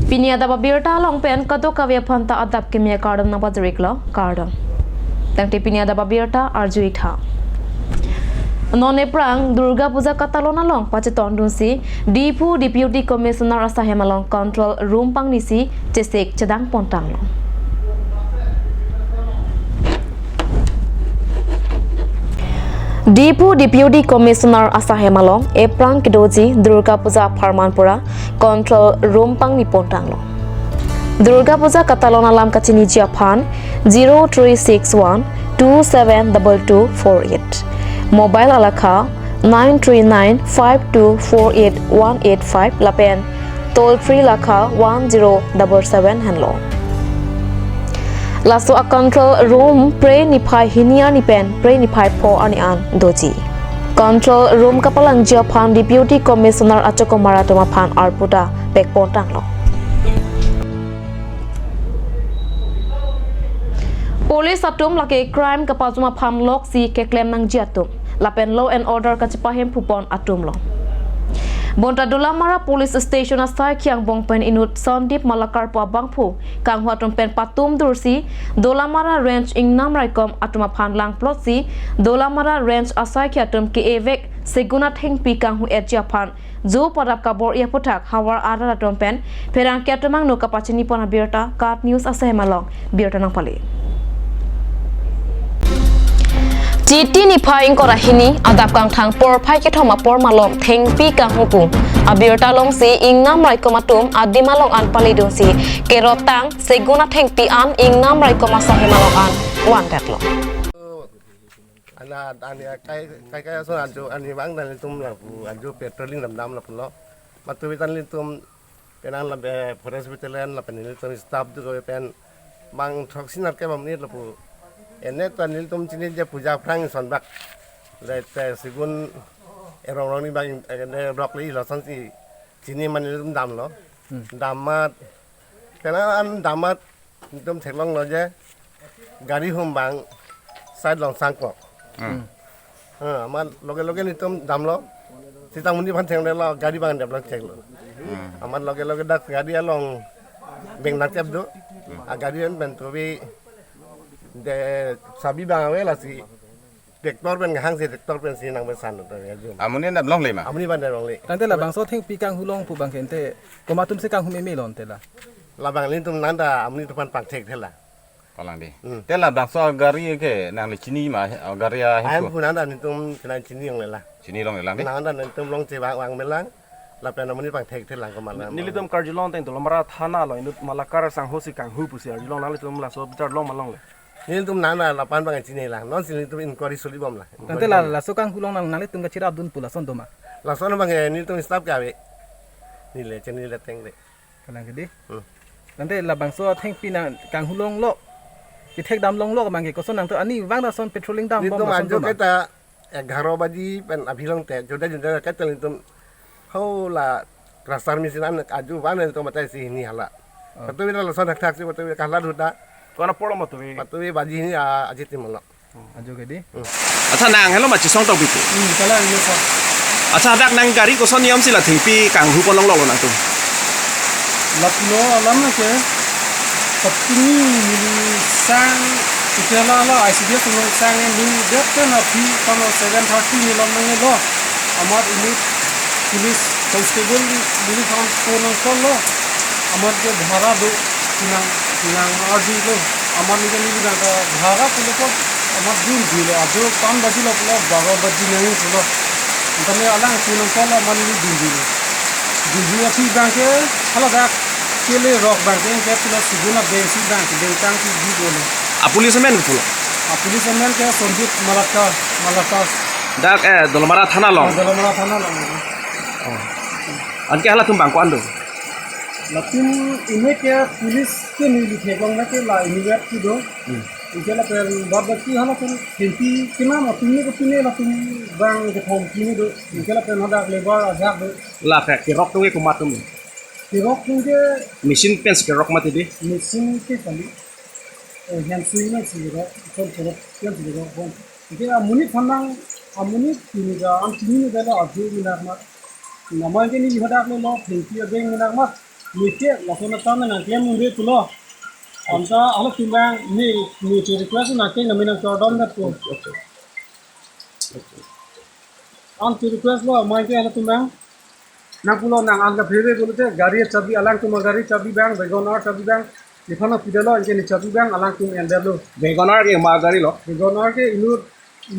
Pinia da birta long pen kado kavya phanta adap ke me kardam na bajrik lo kardam tangte pinia da birta arjui tha none prang Durga Puja katalona long pacheton dunsi Diphu deputy commissioner asahemalong control room pangnisi chesek chedang pontang lo Diphu deputy commissioner asahemalong e prang kidoji Durga Puja Farmanpura control room pangni pontang lo Durga Puja katalona lam kachini Japan 0361 272248 mobile alakha 9395248185 lapen toll free lakha 1077 hanlo laso a control room pre ni phai hinia ni pen pre ni phai pho ani an doji control room kapalang Japan deputy commissioner achokomara toma phan arputa pekpon tanglo police atum lake crime kapazuma pham lok si ke claim nang jiatum lapen law and order kachipahem phupon atum lo bonta Dolamara police station asai khiang bongpen inut Sandip Malakar pa bangphu kanghwa tumpen patum dursi Dolamara range ingnam raikom atuma phan lang plot si Dolamara range asai khiatum ke evek seguna thengpi kanghu etja phan jo parap kabor ya puthak hawar ara tumpen pherang kyatumang no kapachini pona birta kat news asai malong birta nang pali Chiti ni phai ing korahini adap kang thang por phai ke thoma por malong thengpi kang hupu abirta long si ingnam rai komatum adimalong an pali dun si kerotang seguna thengpi an ingnam rai koma sahe malong an wan datlo ana ani kai kai kai so anju ani bang dan tum la pu anju patrolling dam dam la pu lo matu tan tum penang la be forest battalion la penil tum staff du ko pen bang thoksin ke bam ni la pu এনে তো নীলতুম চিনি যে পূজা ফ্রাং সনবাক সেগুন রং রংনি বাং রকলি লসন চিনি মানে নীলতুম দাম ল দামাত কেন আন দামাত নীলতুম থেকলং ল যে গাড়ি হুম বাং সাইড লং সাং ক হ্যাঁ আমার লগে লগে নীলতুম দাম ল সীতামুনি ফান ঠেং ল গাড়ি বাং ডেভেলপ ঠেকল আমার লগে লগে ডাক গাড়ি লং বেংনাক চেপ দো আর গাড়ি বেন তবে de sabi bang we la si tractor ben hang si tractor ben si nang ben san to ya jum amuni na long le ma amuni ban long le tang te la bang so theng pi kang hu long pu bang ken te ko ma tum se kang hu me me lon te la la bang lin tum nan da amuni tu pan pak thek the la palang di te la bang so gari ke nang le chini ma gari a he pu nan da ni tum chini chini long le la chini long le lang nan da ni tum long che bang wang me lang la pen amuni pak thek the lang ko ma la nili tum karjilong teng Dolamara thana lo inut Malakar sang ho si kang hu pu si arjilong nang le tum la so jar long ma long le nil tum nana la pan bang chini la non sin tum inquiry soli bom la tante la la so kang hulong nang nale tum ka chira dun pula son doma la son bang nil tum staff ka be nil le chini le teng le kalang ke di tante la bang so theng pi na kang hulong lo ki thek dam long lo bang ke ko son nang to ani wang da son patrolling dam bom la son doma ka ta 11 baji pen abhilong te joda joda ka tel tum ho la rasar misin an aju ban tum ta si ni hala patu la son thak thak si patu ka la dhuta কোনা পড়ো মতবে মতবে বাজি নি আজিতে মল আজো গদি আচ্ছা নাং hello মাছি সং টক বিপু কালা ইয়ে সা আচ্ছা ডাক নাং গাড়ি কোসন নিয়ম সিলা থিংপি কাং হু পলং ললো না তো লাপলো আলাম না কে পত্নী মিলি সাং ইতেলা লা আইসিডিএস লো সাং নি দেখতে না ফি কোন 7:30 মিলন নং লো আমার ইনি পুলিশ কনস্টেবল মিলি ফোন ফোন করলো আমার যে ভাড়া দো না nang ardi lo amar ni ni na ka bhaga pulo ko amar dun dilo ajo kam baji lo pulo baga baji nahi pulo tame alang pulo ko la man ni dun dilo dun dilo phi bank ke hala da kele rock bank ke pulo siguna bensi bank bentang ki gi bole a police man pulo a police man ke Sandeep Malakar Malakar dak e Dolamara thana long Dolamara thana long an ke hala tum bang ko ando lakin इन्हें क्या police के नहीं लिखे गंगा के ला immediate की दो इनके ला पर बाद बाकी हम अपन खेती के नाम अपने को पीने ला तुम बांग के फॉर्म पीने दो इनके ला पर हदा लेबर आजा दो ला फे के रॉक तो के कुमा तुम के रॉक तुम के मशीन पेंस के रॉक मत दे मशीन के खाली हैंड स्विंग में सी रॉक चल चल चल रॉक बन इनके अमुनी फंदांग अमुनी पीने जा हम पीने दे ला अजू मिनाक मा नमाज के नहीं हदा ले लो खेती अबे मिनाक मा ni ke la sona ta na claim munde pulo anta ala tumba ni ni request na ke na mina don na pu an ti request lo mai ke ala tumba na pulo na an ga phebe bolute gari chabi alang tuma gari chabi bang wagon R chabi bang likhana pidelo inke ni chabi bang alang tum endelo wagon R ke ma gari lo wagon R ke inu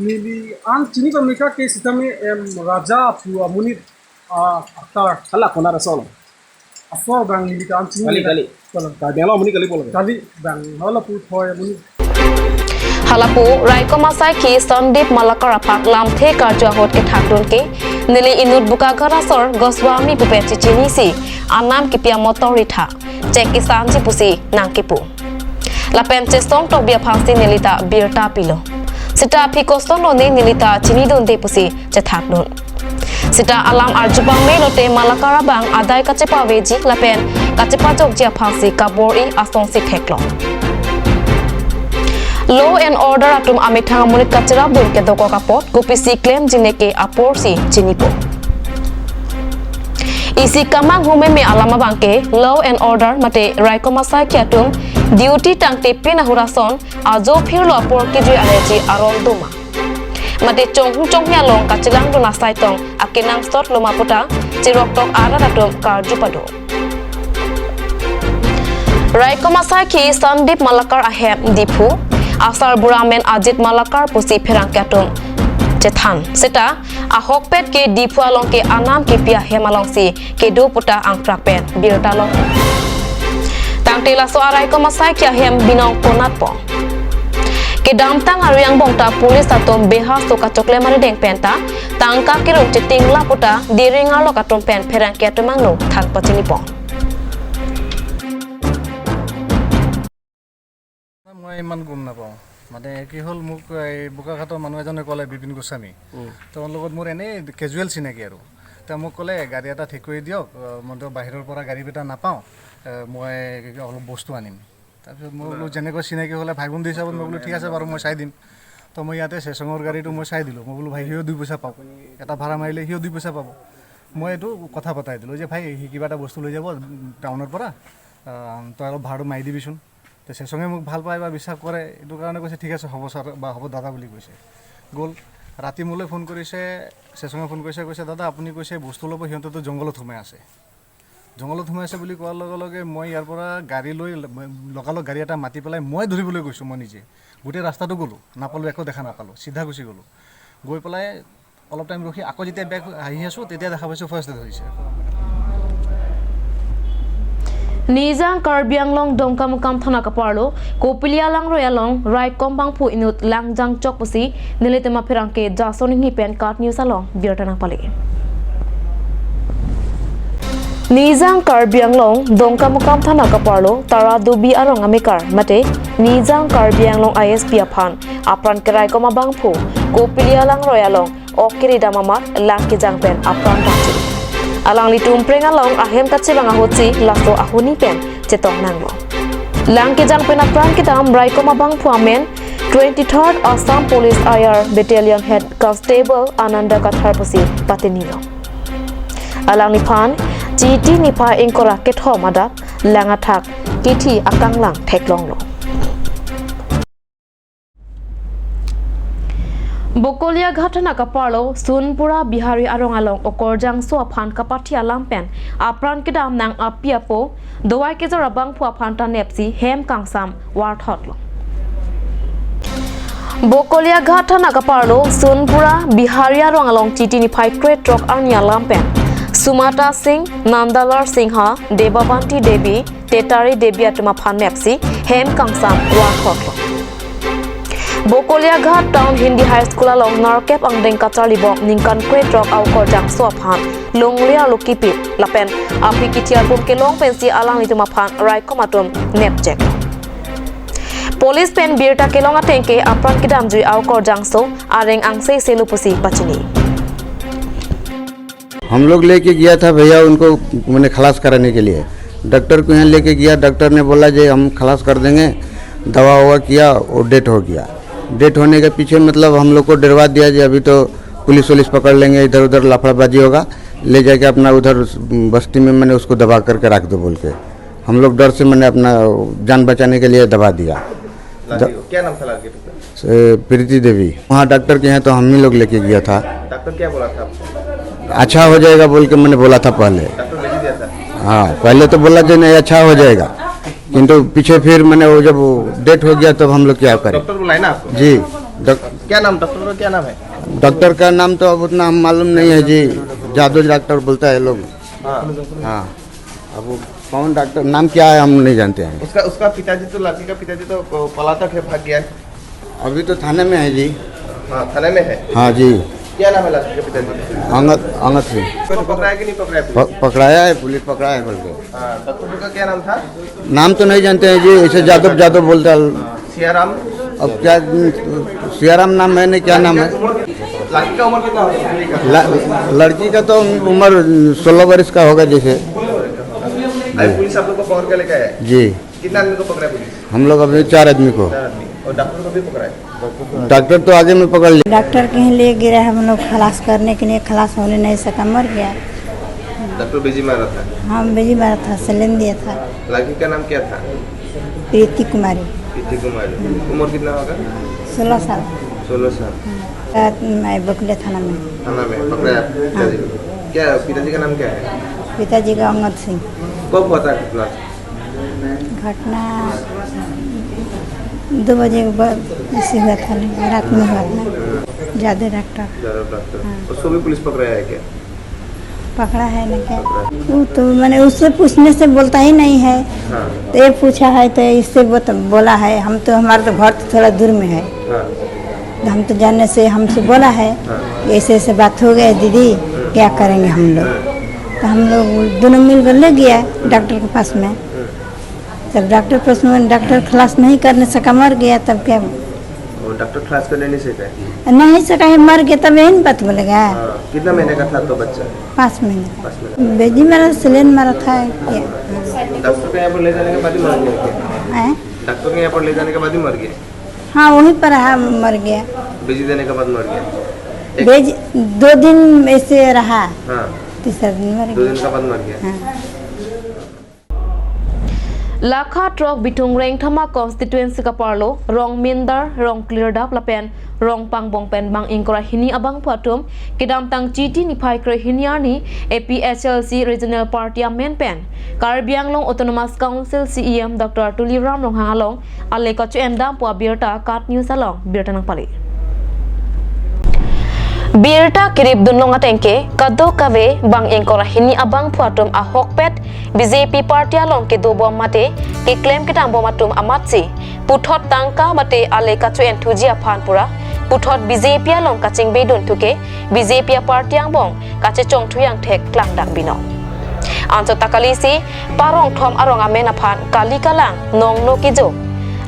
nili an chini ko mika ke sitame em raja pu amuni akhtar hala kona rasol asor bang nili ka an chini kali kali ka delo amuni kali bol kali bang hala pu thoy amuni halapu raikoma sai ki Sandeep Malakar aphak lamthe karjo hot ke thakdon ke nili inut buka gharasor Goswami pupe chichini si anam kipia motor ritha cheki sanji pusi nangkipu lapen chesong tok bia phangsi nilita birta pilo sita phikoson lo ne nilita chinidun de pusi chethakdon sita alam arjubang me lote malakara bang adai kachepa weji lapen kachepa jok jia phangsi kabor i asong si theklo Law and order atum amithang amunik kachera bun ke doko kapot gupisi claim jineke apor si chinipo isi kamang hume me alama bangke law and order mate raikoma sai kyatum duty tangte pina hurason ajo phirlo apor ki jui areji aron duma mate chong chong ya long kachilang dona sai tong akinang stot loma pota chirok tok ara atum karjupado raikoma sai ki Sandeep Malakar ahem Diphu asar buramen Ajit Malakar pusi pherang kyatum chethan seta ahok pet ke Diphu along ke anam ke pia hemalong si ke do puta angprak pen birta long tangte laso arai ko masai kya hem binong konat po ke damtang aru yang bongta police atom beha soka chokle mari deng penta tangka kirung cheting la puta diringa lo katom pen pherang kyatum angno thak pachini po. মই ইমান গম নাপাওঁ, মানে কি হ'ল, মোক এই বোকাখাটৰ মানুহ এজনে ক'লে, বিপিন গোস্বামী, তেওঁৰ লগত মোৰ এনেই কেজুৱেল চিনাকি আৰু। তেওঁ মোক ক'লে গাড়ী এটা ঠিক কৰি দিয়ক, মইতো বাহিৰৰ পৰা গাড়ী এটা নাপাওঁ, মই অলপ বস্তু আনিম। তাৰপিছত মই বোলো যেনেকৈ চিনাকি হ'লে ভাই বন্ধু হিচাপত মই বোলো ঠিক আছে বাৰু মই চাই দিম। তো মই ইয়াতে চেচঙৰ গাড়ীটো মই চাই দিলোঁ, মই বোলো ভাই সিও 2 পইচা পাব, এটা ভাড়া মাৰিলে সিও 2 পইচা পাব। মই এইটো কথা পতাই দিলোঁ যে ভাই সি কিবা এটা বস্তু লৈ যাব টাউনৰ পৰা, তই অলপ ভাড়াটো মাৰি দিবিচোন। তো চেচঙে মোক ভাল পায় বা বিশ্বাস কৰে, এইটো কাৰণে কৈছে ঠিক আছে হ'ব ছাৰ বা হ'ব দাদা বুলি কৈছে। গ'ল, ৰাতি মোলৈ ফোন কৰিছে, চেচঙে ফোন কৰিছে, কৈছে দাদা আপুনি কৈছে বস্তু ল'ব, সিহঁতেতো জংঘলত সোমাই আছে। জংঘলত সোমাই আছে বুলি কোৱাৰ লগে লগে মই ইয়াৰ পৰা গাড়ী লৈ লগালগ গাড়ী এটা মাতি পেলাই মই ধৰিবলৈ গৈছোঁ। মই নিজে গোটেই ৰাস্তাটো গ'লোঁ, নাপালোঁ, একো দেখা নাপালোঁ, চিধা গুচি গ'লোঁ। গৈ পেলাই অলপ টাইম ৰখি আকৌ যেতিয়া বেক আহি আছোঁ তেতিয়া দেখা পাইছোঁ ফাৰ্ষ্ট ধৰিছে। Nizang Karbianglong Dongkamukam thana kaparlo Kopilia lang royalong Rai Kombang phu inut Langjang chokpusi nilitema phirangke jason hi pen card news along birtana pale. Nizang Karbianglong Dongkamukam thana kaparlo Tara Dubi arong amikar mate Nizang Karbianglong ISP aphan apran ke Rai Komabang phu Kopilia lang royalong okiri damamat langkijang pen apran rachi alang litum prengalong ahem kache banga hochi laso ahuni pen chetong nanglo langkejang pen apran kitam raikoma bangphu amen 23rd Assam Police IR Battalion Head Constable Ananda Kathar pusi patinilo alang niphan GT nipa ingkora ketho mada langathak kithi akanglang theklonglo. Bokolia ঘটনা কাপালো Sonpura Bihari Aarong along okorjang soaphan kapathia lampen apran kidam nang apiapo dowai kezora bangphua phanta nepsi hem kangsam war thotlo. Bokolia ঘটনা কাপালো Sonpura Bihari Aarong along চিটিনি ফাই crate rock আনিয়া lampen Sumata Singh Nandalar Singha Debabanti Devi Tetari Devi atma phan nepsi hem kangsam war thotlo. Bokolia Ghat Town Hindi High School along Narkep Angdeng Kachalibong Ningkan Kret Rock Au Korjang Soaphan Longlia Lokipit Lapen Api Kitiar Pum Kelong Pensi Alang Itumapan Rai Komatum Nepjek Police Pen Birta Kelong Atengke Apran Kidamjui Au Korjang So Areng Angse Selupusi Pachini. हम लोग लेके गया था भैया उनको मैंने खलास कराने के लिए, डॉक्टर को यहाँ लेके गया, डॉक्टर ने बोला जी हम खलास कर देंगे, दवा ववा किया और डेथ हो गया। डेथ होने के पीछे मतलब हम लोग को डरवा दिया जी अभी तो पुलिस वुलिस पकड़ लेंगे, इधर उधर लफड़ाबाजी होगा, ले जाके अपना उधर बस्ती में मैंने उसको दबा करके रख दो बोल के। हम लोग डर से मैंने अपना जान बचाने के लिए दबा दिया। क्या नाम था लड़की का? प्रीति देवी। वहाँ डॉक्टर के यहाँ तो हम ही लोग लेके गया था। डॉक्टर क्या बोला था आपको? अच्छा हो जाएगा बोल के मैंने बोला था पहले। डॉक्टर भेज दिया था? हाँ, पहले तो बोला जो नहीं अच्छा हो जाएगा, किंतु पीछे फिर मैंने वो जब डेथ हो गया तब हम लोग क्या करें। डॉक्टर बुलाए ना आपको? जी। क्या नाम डॉक्टर का, क्या नाम है? डॉक्टर का नाम तो अब उतना हम मालूम नहीं है जी, जादू डॉक्टर बोलता है लोग। हाँ, अब वो कौन डॉक्टर नाम क्या है हम नहीं जानते हैं। उसका उसका पिताजी तो, लड़की का पिताजी तो पलातक है, भाग गया। अभी तो थाने में है जी। हाँ, थाने में है। हाँ जी। क्या नाम है लड़की के पिताजी? अंगद सिंह। पकड़ाया कि नहीं पकड़ाया? पकड़ाया है, पुलिस पकड़ाया है बोल के। डॉक्टर का क्या नाम था? नाम तो नहीं जानते हैं जी, ऐसे जादव जादव बोलता है। सियाराम। अब क्या सियाराम नाम है नहीं, क्या नाम है? लड़की का उम्र कितना होगा? लड़की का तो उम्र 16 वर्ष का होगा जैसे। पुलिस आप लोग को पकड़ के लेके आया है? जी। कितना आदमी को पकड़ा है पुलिस? हम लोग अभी 4 आदमी को। 4 आदमी। और डॉक्टर को भी पकड़ा है? डॉक्टर तो आगे में पकड़ लिया। डॉक्टर के ले गिरा हम लोग खलास करने के लिए, खलास होने नहीं सका, मर गया। डॉक्टर बिजी मारा था? हाँ, बिजी मारा था, सलेन दिया था। लड़की का नाम क्या था? प्रीति कुमारी। प्रीति कुमारी। उम्र कितना होगा? 16 साल। 16 साल। मैं बकुलिया थाना में। थाना में पकड़ाया पिताजी को? क्या पिताजी का नाम क्या है? पिताजी का अंगद सिंह। कब हुआ था घटना? घटना 2 बजे ऐसे हुआ था, रात में हुआ था। ज़्यादा डॉक्टर। ज़्यादा डॉक्टर। उसको भी पुलिस पकड़ाया है क्या? पकड़ा है ना क्या? वो तो मैंने उससे पूछने से बोलता ही नहीं है। हाँ। तो ये पूछा है तो इससे वो तो बोला है। हम तो, हमारा तो घर तो थोड़ा दूर में है। हाँ। तो हम तो जानने से हमसे बोला है। हाँ। ऐसे ऐसे बात हो गया दीदी, क्या करेंगे हम लोग। तो हम लोग दोनों मिलकर ले गया डॉक्टर के पास में। तब डॉक्टर पास में डॉक्टर खलास नहीं करने सका, मर गया। तब क्या डॉक्टर खलास करने नहीं सका? नहीं सका है, मर गया। तब यही बात बोलेगा। कितना महीने का था तो बच्चा? 5 महीने का। बेजी मारा, सिलेन मारा था। डॉक्टर के यहाँ पर ले जाने के बाद ही मर गया? डॉक्टर के यहाँ पर ले जाने के बाद ही मर गया? हाँ, वहीं पर रहा, मर गया। बेजी देने के बाद मर गया? बेजी 2 दिन ऐसे रहा। हाँ। तीसरा दिन मर गया। 2 दिन के बाद मर गया। हाँ। Lakha truck bitung reng thama constituency ka parlo rong mindar rong clear dap lapen rong pang bong pen bang ingkora hini abang phuatum kidam tang chiti ni phai kre hiniarni APSLC regional party amen pen Karbi Anglong autonomous council CEM Dr. Tuliram Ronghang along ale kachu endam pua birta kat news along birta nang pali Birta kirib dunlong atengke kado kave bang ingkora hini abang phuatum a hokpet BJP party along ke dobo mate ke claim ke tambo matum amatsi puthot tangka mate ale kachu enthuji aphan pura puthot BJP along kaching bedun thuke BJP party angbong kache chongthuyang thek klang dak bino ancho takalisi parong thom arong amen aphan kalikalang nong no kijo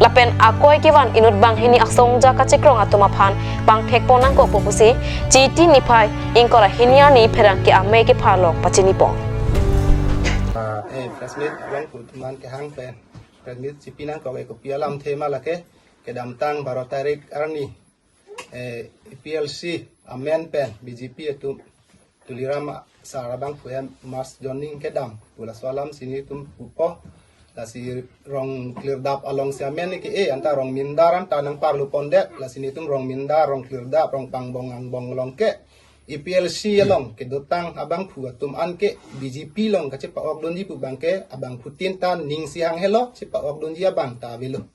lapen akoi kewan inut bang hini aksong ja kachekrong atuma phan pang thek ponang ko popusi chiti niphai ingkora hiniani pherang ke amme ke phalok pachini po press meet rong putman ke hang pen press meet chipina ko ke pialam thema lake ke damtang 12 tarik arni PLC amen pen BJP etu tuliram sarabang phuya mas joining ke dam pula swalam sini tum pupo la si rong clear dap along si amen ke e anta rong mindaram tanang parlu ponde la sini tum rong mindar rong clear dap rong pangbong angbong long ke EPLC along ke dotang abang phu tum an ke BJP long ka chepa ok don ji pu bang ke abang phutin tan ning si hang hello chepa ok don ji abang ta velo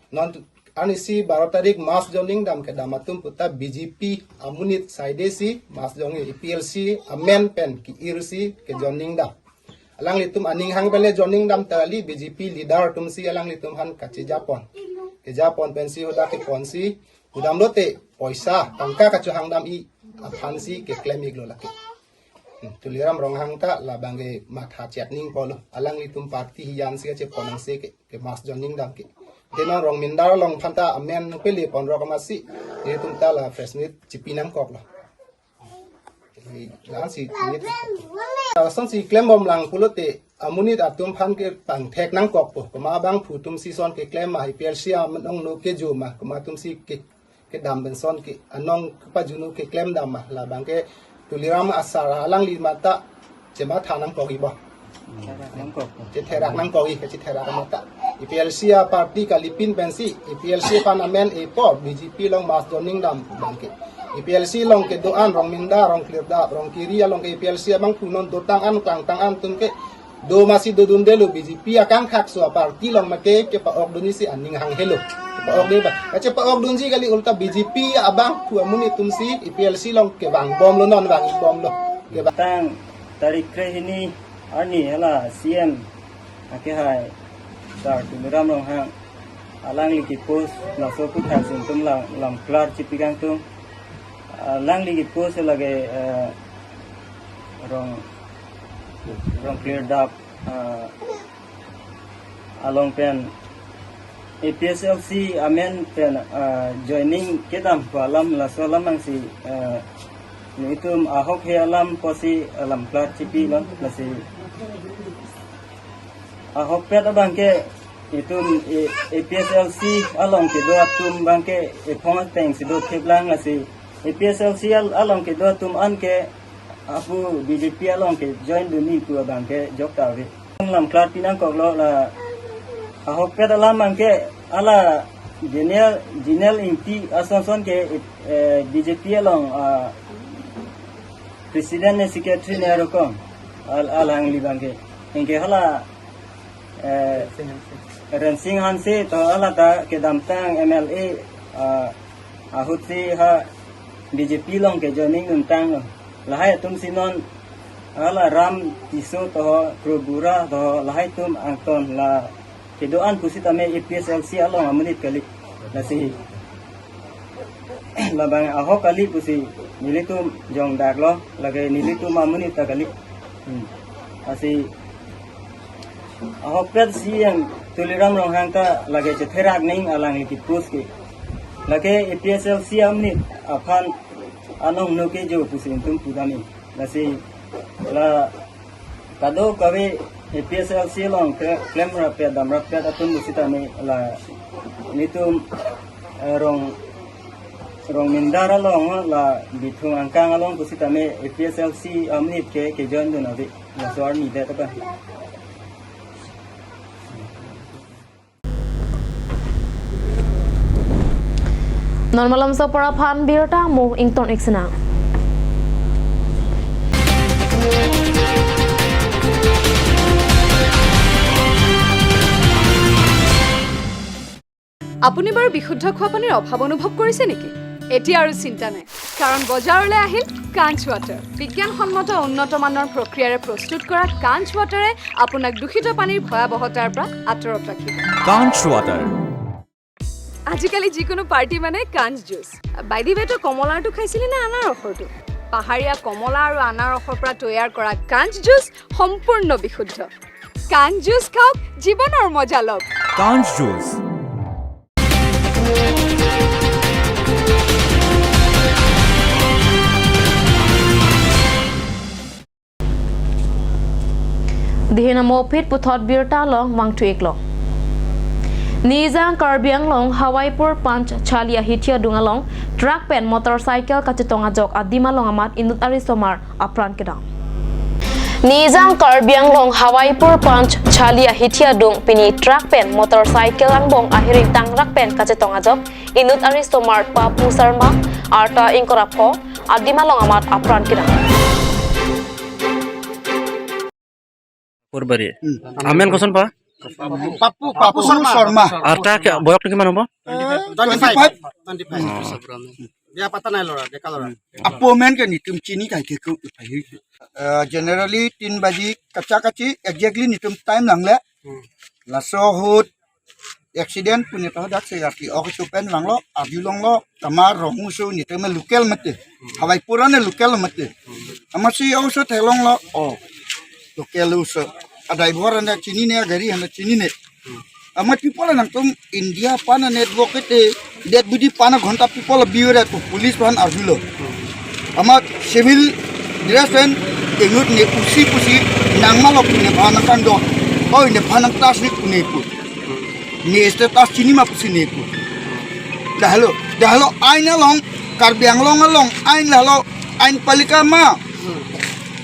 non ani si 12 tarik mas joining dam ke damatum puta BJP amunit side si mas joining EPLC amen pen ki irsi ke joining dam alang litum aning hang bele joining dam tali BJP leader tum si alang litum han kache japon ke japon pen si hoda ke pon si udam lote poisa tangka kachu hang dam i aphan si ke claim iglo lake tuliram rong hang ta la bangge matha chat ning polo alang litum party hiyan si che ponang se ke mas joining dam ke dena rong mindar long phanta amen pele pon ro kamasi litum ta la fresh meat chipinam kok la la si nit son si claim bom lang pulote amunit atum phan ke pang thek nang kok po ma bang phu tum si son ke claim ma IPLC am nong no ke ju ma ma tum si ke dam ben son ke anong pa junu ke claim dam ma la bang ke Tuliram asara alang li mata jema thanang kogi ba je therak nang kogi ke therak mata EPLC a party ka lipin pensi EPLC pan amen e po BJP long mas joning dam bangke EPLC long ke doan rong minda rong clear da rong kiri long ke EPLC abang punon dotang an kang tang an tum ke do masih do dundelo BJP akang khak so party long make ke pa ok donisi aning hang hello pa ok de ba ache pa ok donji kali ulta BJP abang pu amuni tumsi EPLC long ke bang bom lo non bang bom lo ke tang tarik kre hini arni hala CM ake hai sar tumiram rong hang alang li ki post la so pu tha sin tum la lam klar chipigang tum alang li ki post lage rong rong clear up along pen APSLC amen pen joining kedam alam la so lam ang si nitum ahok he alam posi alam klar chipi lo lasi ahok pet abang ke itum APSLC along ke do atum bangke e phong teng si do kheplang lasi APSLC along ke do atum an ke apu BJP along ke join duni pu abang ke jok tawe lam klar pinang kok lo la ahok pet alam bangke ala general general inti asanson ke BJP along president ne secretary ne rokom al al hangli bangke inke hala Ran Singh Hanse to ala ta ke damtang MLA ahutsi ha BJP long ke joining untang lahai tum sinon ala Ram Tiso to Krobura to lahai tum angton la ke doan pusit ame APSLC along amunit kali lasi la bang ahok kali pusi nilitum jong dak lo lage nilitum amunit kali asi ahok pet CM Tuliram rong hang ta lage chetherak ning alang ki post ke lage APSLC amni afan anong no ke jo pusin tum pudami lasi la kado kave APSLC long claim ra pe dam ra pe atum musita me la nitum rong rong mindara long la bithung angkang along pusita me APSLC amni ke join do na vi la so army de ta. Normalam sa para phan birta mo ington iksena. আপুনি বাৰু বিশুদ্ধ খোৱা পানীৰ অভাৱ অনুভৱ কৰিছে নেকি? এতিয়া আৰু চিন্তা নাই, কাৰণ বজাৰলৈ আহিল কাঞ্চ ৱাটাৰ। বিজ্ঞানসন্মত উন্নত মানৰ প্ৰক্ৰিয়াৰে প্ৰস্তুত কৰা কাঞ্চ ৱাটাৰে আপোনাক দূষিত পানীৰ ভয়াৱহতাৰ পৰা আঁতৰত ৰাখিব। কাঞ্চ ৱাটাৰ। আজিকালি যিকোনো পাৰ্টি মানে কাঞ্চ জুচ। বাই the ৱে, তই কমলাৰটো খাইছিলি নে আনাৰসৰটো? পাহাৰীয়া কমলা আৰু আনাৰসৰ পৰা তৈয়াৰ কৰা কাঞ্চ জুচ সম্পূৰ্ণ বিশুদ্ধ। কাঞ্চ জুচ খাওক, জীৱনৰ মজা লওক। কাঞ্চ juice. Dihina mopit puthot birta long wangtu eklo. Nizang Karbiang long Hawaipur Panch Chalia Hitia Dungalong truck pen motorcycle kachitonga jok adima long amat indut ari somar apran kedang. Nizang Karbiang long Hawaipur Panch Chalia Hitia Dung pini truck pen motorcycle angbong ahiring tangrak pen kachitonga jok indut ari somar Papu Sarma arta ingkorapho adima long amat apran kedang. Purbari. Amen koson pa? Papu Papu Sharma. Arta বয়সটো কিমান হ'ব? 25 25। বিয়া পাতা নাই ল'ৰা, ডেকা ল'ৰা। আপু man কে নিতুম চিনি খাই ke generally 3 বাজি কাছাকাছি এক্স্যাক্টলি নিতুম টাইম লাংলে লাসো হুত এক্সিডেন্ট পুনে তো ডাকছে আর কি অকসু পেন লাংলো আজু লংলো আমার রংসু নিতুমে লোকেল মতে হাওয়াই পুরানে লোকেল মতে আমার সি অকসু থেলংলো ও লোকেল উস driver ane chini ne gari ane chini ne ama people nang tum India pana network te dead body pana ghanta people biure to police pan ajulo ama civil dress en engut ne usi pusi nang malo ne phana kan do oi ne phana tas ni ne pu ne este tas chini ma pusi ne pu dahlo dahlo aina long karbiang long long ain lalo ain palika ma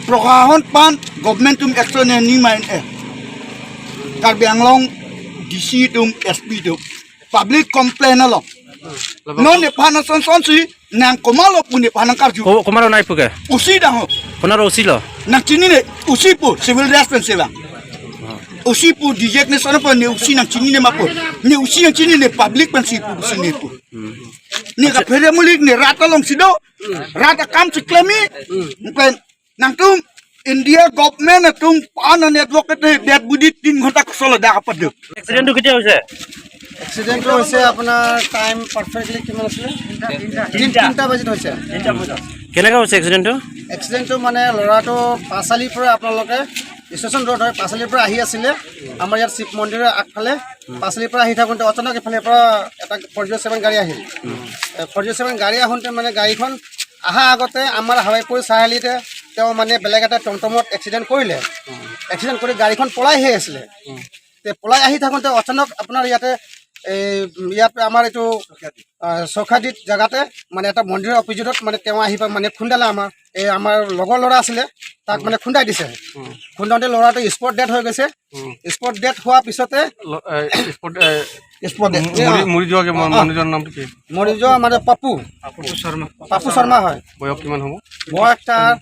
প্ৰশাসন পান government তুম action নি mine এ Karbi Anglong D C তুম S P তুম public complain অলপ ন নেফান সনসি nang komalo pun ne karju komalo nai puke usi dah konar usi lo nang chini ne usi pu civil dress pen seba usi pu DJ ne sona pu ne usi nang chini ne mapu ne usi nang chini ne public pen si pu usi ne pu ne ka phere mulik ne rata long sido rata kam chiklemi pen nang tum India government tum pan advocate dead body 3 ঘন্টা কসল দা কাপদ এক্সিডেন্টটো কেতিয়া হৈছে? এক্সিডেণ্টটো হৈছে আপোনাৰ time perfectly কিমান আছিলে, 3টা বাজিত হৈছে। কেনেকৈ হৈছে এক্সিডেণ্টটো? এক্সিডেণ্টটো মানে ল'ৰাটো পাঁচালিৰ পৰা আপোনালোকে ষ্টেচন ৰোড হয়, পাঁচালিৰ পৰা আহি আছিলে আমাৰ ইয়াত শিৱ মন্দিৰৰ আগফালে। পাঁচালিৰ পৰা আহি থাকোঁতে অচানক ইফালৰ পৰা এটা 407 গাড়ী আহিল। 407 গাড়ী আহোঁতে মানে গাড়ীখন অহা আগতে আমাৰ হাৱাইপুৰ চাৰিআলিতে তেওঁ মানে বেলেগ এটা টমটমত এক্সিডেণ্ট কৰিলে। এক্সিডেণ্ট কৰি গাড়ীখন পলাই আহি আছিলে। পলাই আহি থাকোঁতে অচানক আপোনাৰ ইয়াতে এই ইয়াত আমাৰ এইটো চৌখাদিত জেগাতে মানে এটা মন্দিৰৰ অপজিটত মানে তেওঁ আহি মানে খুন্দালে। আমাৰ এই আমাৰ লগৰ ল'ৰা আছিলে, তাক মানে খুন্দাই দিছে। খুন্দাওঁতে ল'ৰাটো স্পট ডেথ হৈ গৈছে। স্পট ডেথ হোৱাৰ পিছতে মৰি যোৱা মানে পাপু শৰ্মা হয়। বয়স কিমান হ'ব? বয়স তাৰ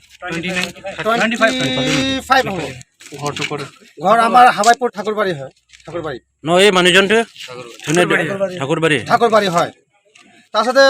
25 হ'ব। ঘৰটো ক'ত? ঘৰ আমাৰ হাৱাইপুৰ ঠাকুৰবাৰী হয়। ঠাকুৰবাৰী ন এই মানুহজনটো ঠাকুৰবাৰী, ঠাকুৰবাৰী হয়। তাৰপিছতে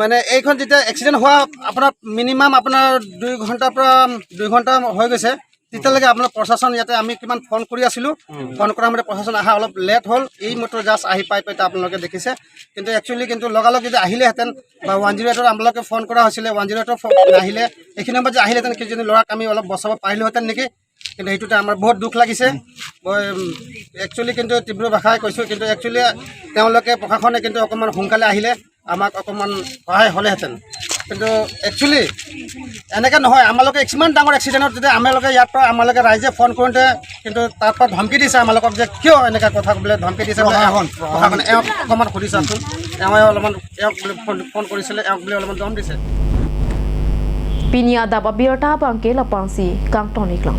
মানে এইখন যেতিয়া এক্সিডেণ্ট হোৱা আপোনাৰ মিনিমাম আপোনাৰ 2 ঘণ্টাৰ পৰা 2 ঘণ্টা হৈ গৈছে। তেতিয়ালৈকে আপোনাৰ প্ৰশাসন ইয়াতে আমি কিমান ফোন কৰি আছিলোঁ, ফোন কৰা মতে প্ৰশাসন অহা অলপ লেট হ'ল। এই মটৰ জাষ্ট আহি পাই পাই আপোনালোকে দেখিছে। কিন্তু একচুৱেলি কিন্তু লগালগ যদি আহিলেহেঁতেন বা 108 আপোনালোকে ফোন কৰা হৈছিলে, 108 নাহিলে এইখিনি সময়ত যে আহিলেহেঁতেন কিজানি ল'ৰাক আমি অলপ বচাব পাৰিলোহেঁতেন নেকি। কিন্তু সেইটোতে আমাৰ বহুত দুখ লাগিছে। মই একচুৱেলি কিন্তু তীব্ৰ ভাষাই কৈছোঁ, কিন্তু একচুৱেলি তেওঁলোকে প্ৰশাসনে কিন্তু অকণমান সোনকালে আহিলে আমাক অকণমান সহায় হ'লেহেঁতেন। কিন্তু একচুৱেলি এনেকৈ নহয়, আমালোকে ইমান ডাঙৰ এক্সিডেণ্টত যেতিয়া আমালোকে ইয়াৰ পৰা আমালোকে ৰাইজে ফোন কৰোঁতে কিন্তু তাৰ পৰা ধমকি দিছে আমালোকক যে কিয় এনেকৈ কথা বোলে ধমকি দিছে। প্ৰশাসনে এওঁক অকণমান সুধি চাওকচোন, এওঁৱে অলপমান এওঁক বোলে ফোন কৰিছিলে, এওঁক বোলে অলপমান দম দিছে। Pinia daba birta bangke lapangsi kang tonik lang.